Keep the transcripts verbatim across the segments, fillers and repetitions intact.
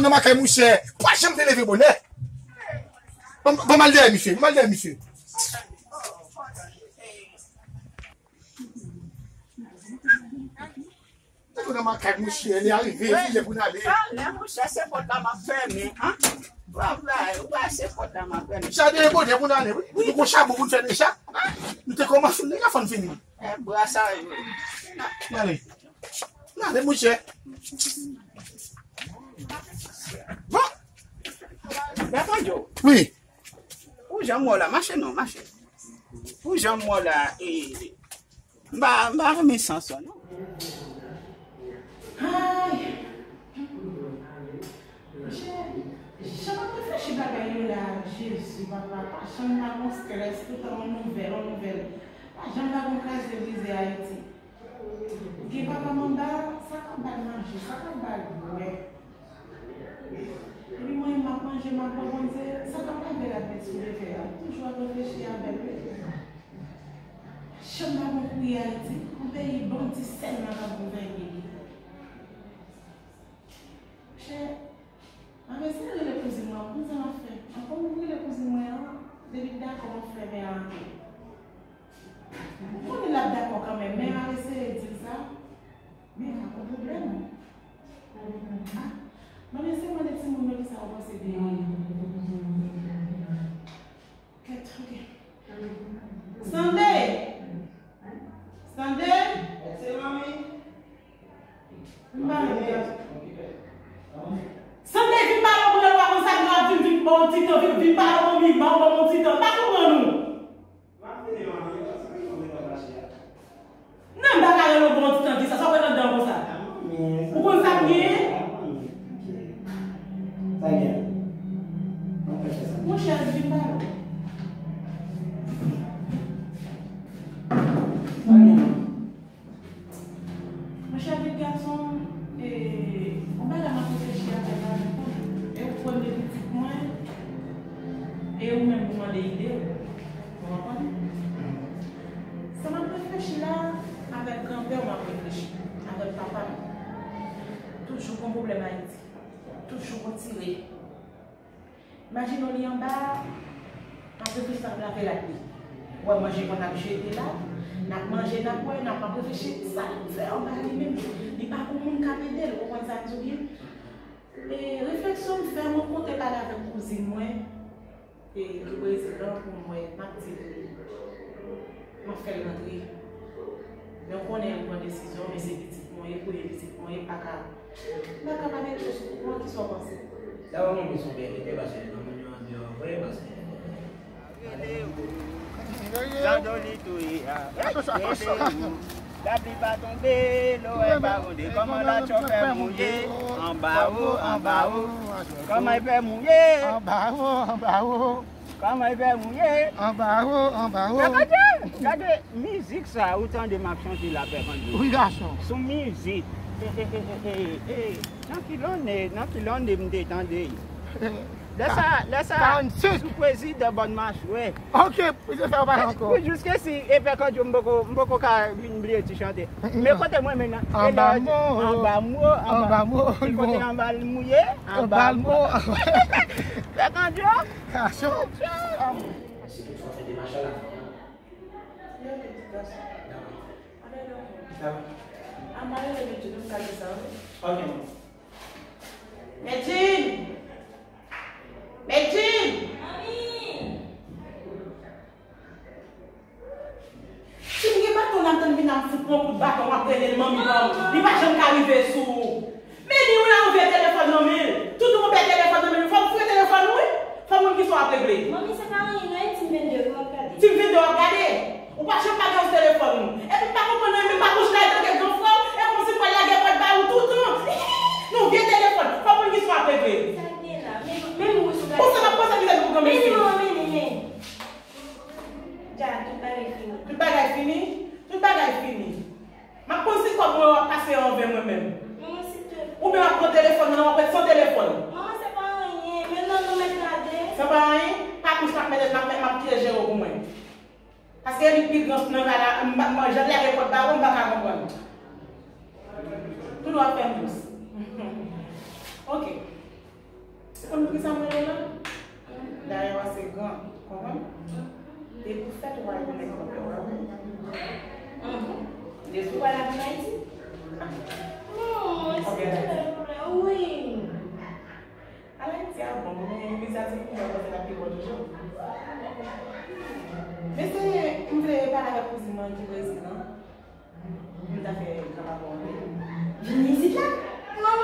Nan makay mouche, pa janm te leve bonè. Bon, bon, mal dèyè misye, mal dèyè misye. Ou nan makay mouche, li arive, li lè pou n ale. Talè mouche, se pòt la m ap fèmen, an. Bon, bay, ou wè se pòt la m ap fèmen. Chade e bonè pou n ale, wi. Nou gon chabon pou n fè deja. Nou te kòmanse, nou deja fò n fini. E bra sa yo. N ale. N ale, mouche. Bon. Bèkandyo. Wi. Pou jan m wè w la, mache non, mache. Pou jan m wè w la, e, m pa, m pa renmen sans ou, non. Ay! Monchè, jan m ap reflechi bagay yo la, Jezi, papa, pa janm pa gon strès, toutan yon nouvèl, yon nouvèl. Pa janm pa gon kraze brize Ayiti. Gen papa m anba, sa k ap ba l manje, sa k ap ba l bwè. Epi mwen, m ap manje, m ap bwè, Bondye, sa k ap lave ladmet sou leve a, m toujou ap reflechi avè l, wi. Chanm pa gon kouri Ayiti, yon peyi bandi sèlman k ap gouvène li. Chè, m ap eseye rele kouzin mwen, konn sa m ap fè. Ankò m rele kouzin mwen an, depi l dakò, m ap fèmen antre. M konnen l ap dakò kanmenm, men m ap eseye di l sa. Men pa gon pwoblèm. Ah, mwen eseye mande timoun yo kisa yo panse de Kèt, ok. Sande! Sande! Èske manmi? Vin pale, vin pale. Sande, vin pale, mwen, w pa konn sa, nou ap vin, vin, bon, ti tan, vin, vin pale, manmi, ban, ban, bon, ti tan. M pa konprann ou. M ap vini, manmi, paske mwen konn mwen pa mache a. Non, m pa ka rele w bon ti tan, kisa sa w wè nan dan konsa? Ou konn sa m genyen? Sa gen? Monchè, vin pale. Sa gen? Monchè, pitit gason, e, yon bagay m ap reflechi avè l la, e ou premye pitit mwen, e ou menm pou mande ide w. Ou konprann? Sa m ap reflechi la, avèk granpè m ap reflechi, avèk papa m. Toujou gon pwoblèm Ayiti. Toujou gon tire. Imajine w li anba, m ap reflechi sa k lave rad li. Ou wè manje konn ap jete la, n ap manje, n ap bwè, n ap, m ap reflechi sa l fè anba li menm. Li pa gon moun k ap ede l, ou konprann sa m di w byen? E refleksyon m fè, mwen konte pale avèk kouzin mwen, e ki prezidan pou mwen, m ap di l, m ap fè l rantre. Men w konnen m pran desizyon, men se pitit mwen ye, premye pitit mwen ye, m pa ka, m pa ka pa mete l sou kouran, kisa w panse? Dabò mwen, mwen se yon bèl ide, paske nan moun yo andeyò vre, paske Jan doli tou ye a. Atansyon, atansyon. Lapli pa tonbe, lorèy pa wonde. Kòman latchò fè mouye? Anba wo, anba wo. Kòman l fè mouye? Anba wo, anba wo. Kòman l fè mouye? Anba wo, anba wo. Gade, gade mizik sa, ou tande m ap chante la, Pè Kandyo. Wi, gason. Sou mizik. E, e, e, e, e, e. Nan ki lane, nan ki lane m te tande l? Lè sa, lè sa, karannsenk. Sou prezidan Bòn Machwè. Ok, prezidan sa yo pale ankò. Wi, jiskesi, e Pè Kandyo, m poko, m poko ka vin bliye ti chante. Men kote mwen menm nan, anba mo, anba mo, anba mo. Ki kote anba l mouye? Anba mo. Pè Kandyo. Gason. Yo, pitit gason. Anba yo. Anba yo, yo, pitit, nou ka di sa, wi. Ok. Medjine! Medjine! Manmi! Si m gen baton, n ap tann vin, n ap fout mwen kout baton, w ap rele l manmi pa w. Li pa janm ka rive sou ou. Men li, ou la, ou vye telefòn nan men l. Tout ou pè telefòn nan men l. Fò m foure telefòn ou, wi. Fò m konn kisa w ap regle. Manmi, se pa anyen, non, e Tim vennde w ap gade. Tim vennde w ap gade? Ou pa janm pa gen sou telefòn ou. Epi m pa konprann anyen, menm pa bouch la, e tanke gran frè w, e kòmsi m pral lage pòt ba ou toutan. Non, vye telefòn. Fò m konn kisa w ap regle. Sa k gen la? Men, men nou sou gade. Bon, sa m ap panse ki se nou pou granmesi. Men, men, men, men. Dja, tout bagay fini. Tout bagay fini? Tout bagay fini. M ap konn si kòb mwen w ap pase anvè mwen menm. Manman, silvouplè. Oubyen w ap pran telefòn mwen, w ap ret san telefòn. Manman, se pa anyen. Men non, nou mèt gade. Se pa anyen? Pa kouche, m ap mete, m ap, m ap kite jere w pou mwen. Paske li pi gran nan kay la, m pa, m, jan l lage pòt ba ou, m pa ka konprann. Tout w ap fè m dous. Ok. Ki sa m rele la? Dayè w ase gran, konprann? Depi w fèt, ou pa gen nèg nan kè w la, wi. Depi w pa la vin Ayiti. Non, wi. Al Ayiti a bon, men miza ti moun yo konn fè la pi bon toujou. Men se, m vle pale avèk kouzin mwen ki Brezil lan. M ta fè kapab anpil. Vini isit la? Non.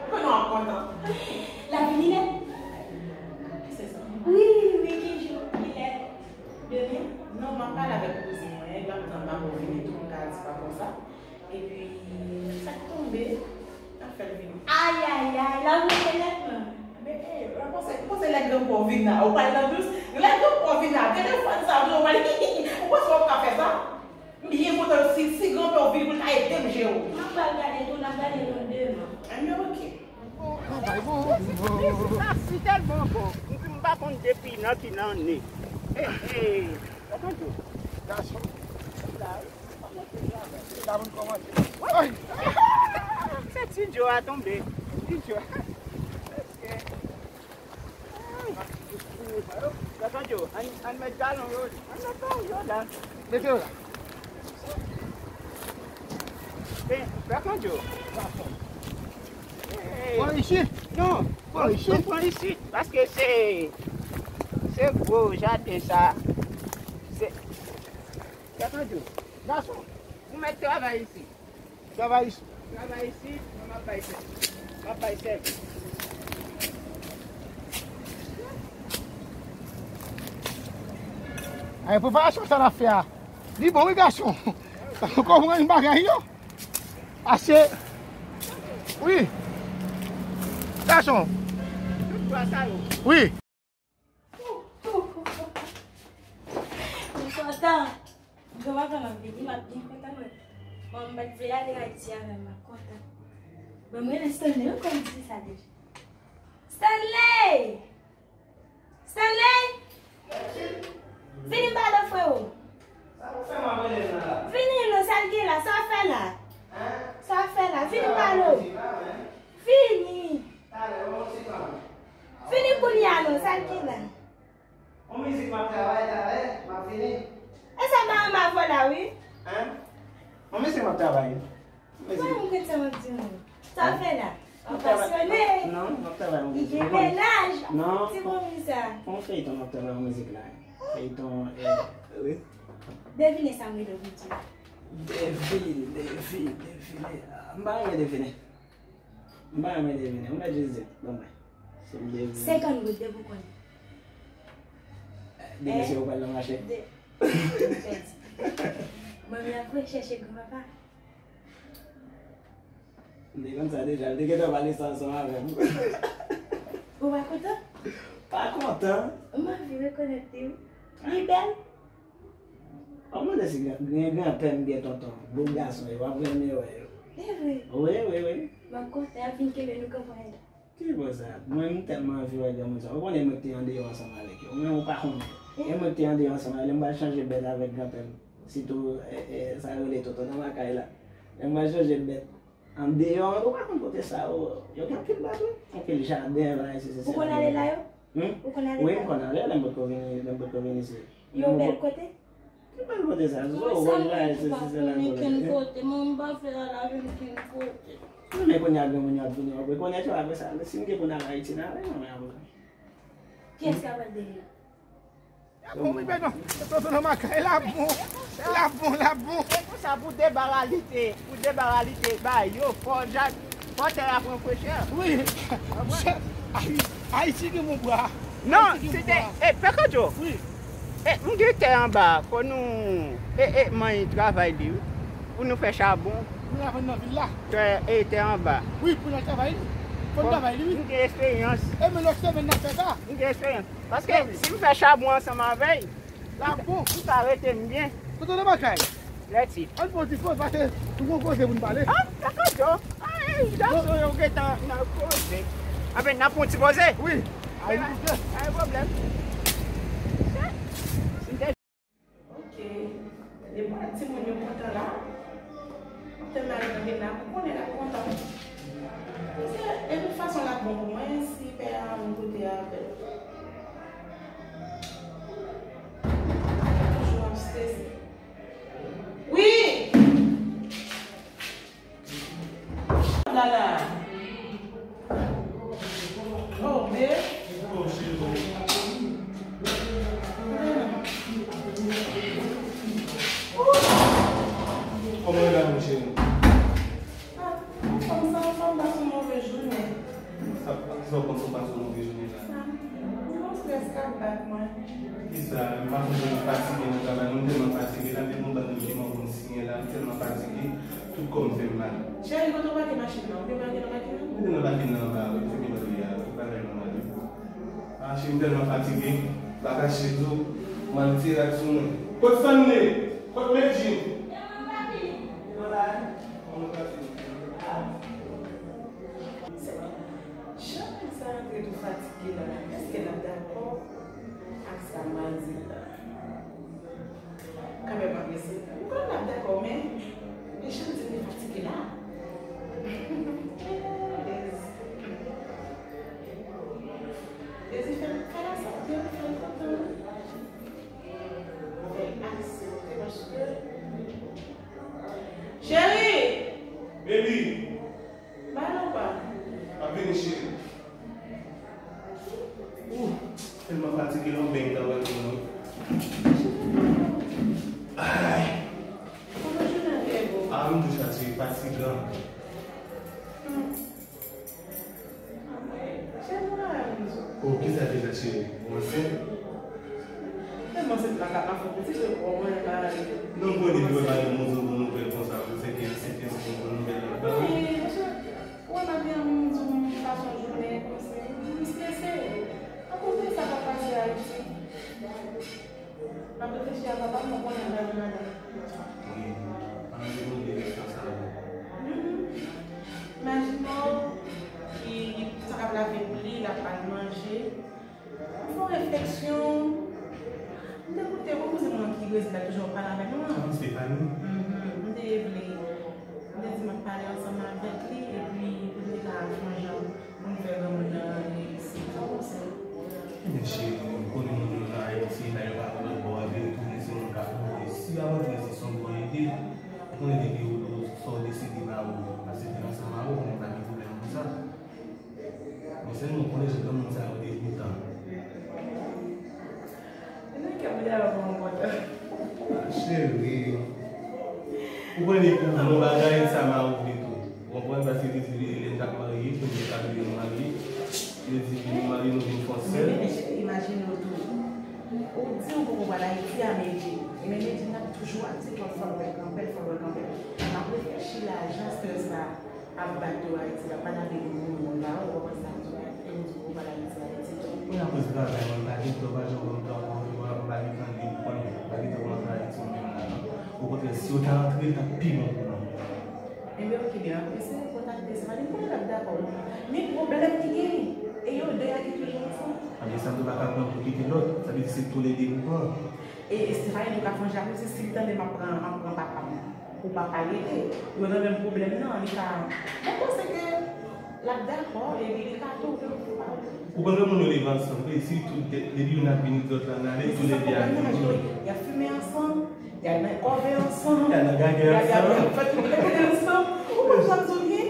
Konnen w ap kontan. L ap vini nèt. Se sa. Wi, wi, ki jou? Kilè? Demen? Non, m ap pale avèk kouzin mwen, l ap tann m ap vini tou, m ka di pa konsa. Epi, sa k tonbe, n ap fè l vini. Ayayay, l ap rete nèt, man. Men, e, mwen panse, mwen panse lè granpè w vin la, ou pral nan dous. Lè granpè w vin la, telefòn sa, ou pral, ou panse w ap ka fè sa? M byen kontan si, si granpè w vin pou l ka ede m jere w. M ap pral gade tou, n ap gade nou demen. Enben, oke. Sa si tèlman bon. M di m pa konn depi nan ki lannen. E, e, sa konn tou. Gason. La, wi. Sa moun kòmanse. Ay! Se Ti Djo a tonbe. Ti Djo. Gason Djo, ann, ann met galon yo. Ann met galon yo la. Mete yo la. E, Gason Djo. Bon, isit. Non. Bon, isit. Pran isit. Paske se, se gwo jaden sa. Se, Gason Djo. Gason. Ou mèt travay isit. Travay isit. Travay isit, mwen m ap bay sèvis. M ap bay sèvis. Ay, preparasyon sa n ap fè a, li bon, wi, gason. Ou konprann bagay yo? Ase. Wi. Gason. Tout twa sa yo. Wi. M kontan. Granpapa m ap vini, m ap byen kontan mwen. Bon, m pa t vle ale Ayiti avè m, m ap kontan. Bon, m rele Stanley, wi, kòm di sa deja. Stanley! Stanley! Vini m pale w, frewo. Vini non, sa l gen la, sa w fè la? Sa w fè la? Vini m pale w. Vini. Vini kounye a non, sa l gen la? Yon mizik m ap travay talè, m ap vini. E sa m pa renmen avè w la, wi. Hein? Yon mizik m ap travay. Yon mizik. Mwen, mwen kretyen, mwen di nou. Sa w fè la? Ou pasyone. Non, m ap travay yon mizik. Li gen mennaj. Non. Ti bon mizik sa. Yon feyton m ap travay yon mizik la. Feyton, eh, wi. Devine sa m rele w pou di. Devine, devine, devine. M pa renmen devine. M pa renmen devine. Ou mèt jis di m. Ban mwen. Si m devine. Senkant goud, depi w konnen. Depi se ou pral nan mache. De... Mwen, m ap chèche granpapa. M te konn sa deja, l te gentan pale sa ansanm avè m. Ou pa kontan? Pa kontan. M anvi rekonèt li, wi. Li bèl. Ou mande si gen, gen granpè m, gen tonton. Bon gason, yo ap renmen wè yo. E vre? Wi, wi, wi. M ap kontan, y ap vin kenbe nou kanpay la. Ki bò sa? Mwen, m tèlman anvi wè granmoun sa. Ou konnen mwen k te andeyò ansanm avèk yo. Mwen, ou pa konnen. E mwen k te andeyò ansanm avèk yo, m pral chanje bèt avèk granpè m. Sitou, e, e, sa yo rele tonton nan lakay la. E m pral chanje bèt. Andeyò, ou pa konn kote sa yo. Yo gen anpil bèt, wi. Anpil jaden, bagay, sesi, sela. Ou konn ale la yo? Hmm? Ou konn ale la? Wi, m konn ale, lè m potko vini, lè m potko vini isit. Yo bèl kote? Ki bèl kote sa? Zo wòj la, e sesi, sela. Mwen pa konnen kenn kote, mwen m pa fè al avè m kenn kote. Wi, men kounye a granmoun yo ap vini, w ap rekonèt yo apre sa. Si m gen pou n al Ayiti, n ale, non, men apre sa. Kiyès k ap al dèyè? Bon, wi, men non. Tonton nan makay, l ap bon. L ap bon, l ap bon. E konsa pou debaralite, pou debaralite, bay yo, fò jak, fò tè a pran frechè. Wi. Ay-, Ayiti gen bon bwa. Non, se te, e, Pè Kodjo. Wi. E, m gen tè anba, fò nou, e, e, manyen travay li, wi. Pou nou fè chabon. Pou n al vann nan vil la. Tè, e, tè anba. Wi, pou n al travay li. Fò n travay li, wi. M gen esperyans. E, men lòt semèn n ap fè sa. M gen esperyans. Paske si m fè chabon ansanm avè l, l ap bon. M ka rete m byen. Kote w nan makay? Lèti. Ann fè yon ti poz, paske nou gon koze pou n pale. Ah, dakò, Djo. Ah, ey, gason yo gentan nan koze. Anben, n ap fè yon ti poze? Wi. Ay, pa gen pwoblèm. Ok. Depi timoun yo kontan la, m ap tèlman al nan vil la, m konnen l ap kontan. Paske, de tout fason, l ap bon pou mwen, si Ala. Oh, babe. Kòman w ye la, mon cheri? Ah, anfòm, sa, anfòm, pase yon move jounen. Sa, sa w panse w pase yon move jounen la? Yon strès k ap bat mwen. Kisa? M pa konprann, m fatige nan travay, mwen tèlman fatige la, m te gen yon bann dokiman pou m siyen la, m tèlman fatige, tout kò m fè m mal. Cheri, kote w pake machin nan? Ou te pake nan pake nan? Mwen te nan pake nan anba, wi, se mwen ki te a, tout bagay nòmal, wi. Ah, cheri, m tèlman fatige, m pa kache di w, m al tire ak sou mwen. Kot Sanne? Kot Medjine? Yo, m pa vini. Yo la. Kòman w pase? Jan nèg sa rantre tou fatige la, èske l ap dakò ak sa m al di l la? Kanmenm, ap mesye, m konnen l ap dakò, men e jan l di m li fatige la. Dezi, Dezi fè, fè l aksepte, fè l kontan. Fè l aksepte, paske Cheri! Baby! Ba nou pa. M ap vini, cheri. Ouh, tèlman fatige, lè m benyen, m ta pral vini, wi. Ay! Kòman jounen an te ye? Ah, m tou fatige, fatigan. Hmm. Oh, kisa deja, cheri? Ou ansent? Tèlman se pa ka pa fè piti, se pou mwen la. Non, bon, depi wè pa gen moun di yon bon nouvèl konsa, pou se ki ansent, se yon bon nouvèl la. Wi, mesye, ou wè maten an, moun di yon fason jounen konsa, m strese. Akoz de sa k ap pase Ayiti. M ap reflechi a papa m, mwen konnen m pral gen madanm. Wi, pandan ke nou te gen chans sa yo. Mhm. Imajine w, ki, ki sa k ap lave pli, l ap al manje. M fè yon refleksyon. M te koute, ou konnen se moun ki rezon la toujou ap pale avèk nou an. Ah, Stéphanie? Mhm. M te vle, m te di m ap pale ansanm avèk li, epi pou li te ka chanje. Moun fè granmoun nan reyisi. Sa w panse? Ebyen, cheri, ou konnen moun yo nan Ayiti la, yo pa wè lòt bò a, vin tounen se moun k ap mouri. Si w ap antre se yon bòn ide, ou konnen depi ou, ou, sa w deside ba ou, paske te ansanm a ou, konnen pa gen pwoblèm konsa. Men sèlman ou konnen jan granmoun sa yo degoutan. Nan kè m deja wè kòman m kontan. Ah, cheri. Ou konnen depi w bon bagay, sa m a ouvri tou. Ou konprann? Paske li di li, lè n t ap marye, premye ta vle nou marye. Li di li nou marye, nou vin fè yon sèl. Men, men, cheri, imajine w tou. Ou di w poko pral Ayiti a Medjine. Men Medjine ap toujou ap di fò l wè granpè l, fò l wè granpè l. M ap reflechi la, jan strès la ap bat yo Ayiti la, pa lave moun moun la, ou konprann sa m di w la, e m di w ou pa l Ayiti, Ayiti tou. Wi, akoz travay mwen, m pa gen tan, pa janm wè m tan ankò, m pa gen tan lib, ou konnen, m pa gen tan pou m antre Ayiti mwen menm la, non. Okontrè, si yo ta antre, l t ap pi bon pou nou. Ebyen, oke, byen, ap eseye kontakte Stéphanie, m konnen l ap dakò, non. Men pwoblèm ki genyen, e yo de a ki toujou ansanm. Ebyen, sa m tou pa ka pran pou kite lòt, sa vle di se toulède pou pran. E, e Stéphanie tou ka fè yon jalouzi, si l tande m ap pran, m ap pran papa m. Pou papa l rete. Yo nan menm pwoblèm nan, li ka, mwen panse ke l ap dakò, epi li ka tou, pou papa l. Ou konn lè moun yo leve ansanm vre, si tout de, depi youn ap vini, lòt la, n ale, toulède ap vini. Y ap fimen ansanm, y al nan kòve ansanm, y al nan gagè ansanm, y al, y al fè tout bagay ansanm. Ou konprann sa m di w?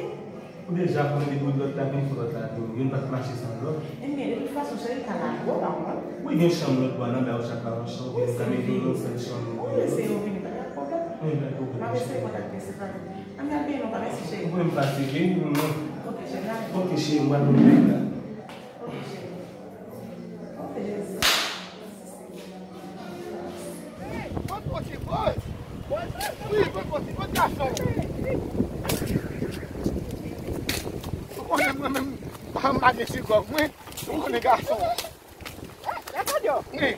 Ou deja konnen depi lòt la vin, fò lòt la vin. Youn pa t mache san lòt. Ebyen, de tout fason, cheri, ka lage w pa mwen. Wi, gen chanm lòt bò a, nan ba yo chak la yon chanm, wi, ou ka mete yo nan sèl chanm. Wi, se yo vini, pa gen pwoblèm. Wi, pa gen pwoblèm. M ap eseye kontakte Stéphanie. Ann al byen non, pa mèsi, cheri. Ou menm pase byen, non. Ok, cheri, n ale. Ok, cheri, m pral nan byen la. Ok, cheri. Ok, Jezi. Bòt pòti, bòt. Wi, bòt pòti, bòt gason. Ou konnen mwen menm, m pa gen sigòg mwen, ou konnen gason. Eh, Leopoldo. Wi.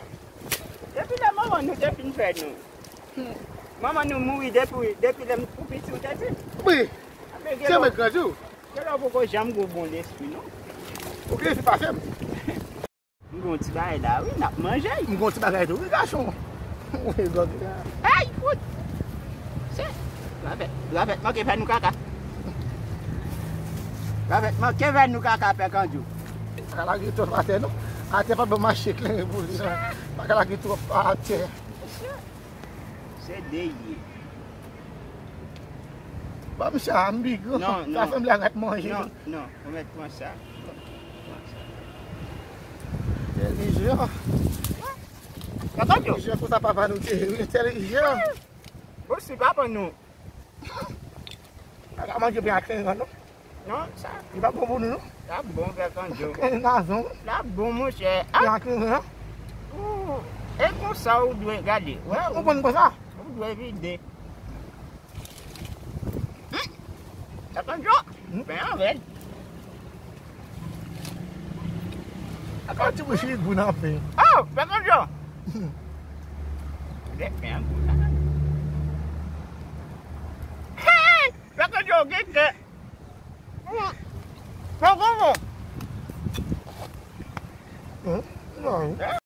Depi lè manman nou te fin fè nou. Hmm. Manman nou mouri depi, depi lè m tou piti, ou te di? Wi. Se mwen k grandi w. Gen lè w poko janm gen bon lespri, non? Ou gen lespri pase m. M gen yon ti bagay la, wi, n ap manje. M gen yon ti bagay tou, wi, gason. Wi, gòt la. Ay, fout! Se, gravèt, gravèt manke fè nou kaka. Gravèt manke fè nou kaka, pè Kandjou. Pa ka lage twòp atè, non. Atè pa bon mache kleren pou li, non. Pa ka lage twòp atè. Se de ye. Ban m sa, m pi gran. Non, Sa non. Sanble a rat manje. Non, non, ou mèt pran sa. Pran sa. Entèlijan. Papa Djo. Entèlijan konsa papa nou te ye. Entèlijan. Bon, si papa nou. Pa ka manje pen ak rengan non. Non, sa, Li pa bon pou nou non. Sa bon, Pè Kandjo. Pen nazon. Sa bon, monchè. Pen Ah, ak rengan. ou, e konsa ou dwe gade. Wè, Ou konn konsa? Ou dwe vide. Pè Kandjo. Pen an rèd. Ak yon ti bouch li gou nan pen. Oh, Pè Kandjo. Gade pen an gou la. Hey! Pè Kandjo, gen kè. Pè Kandjo. Hum, non. Eh,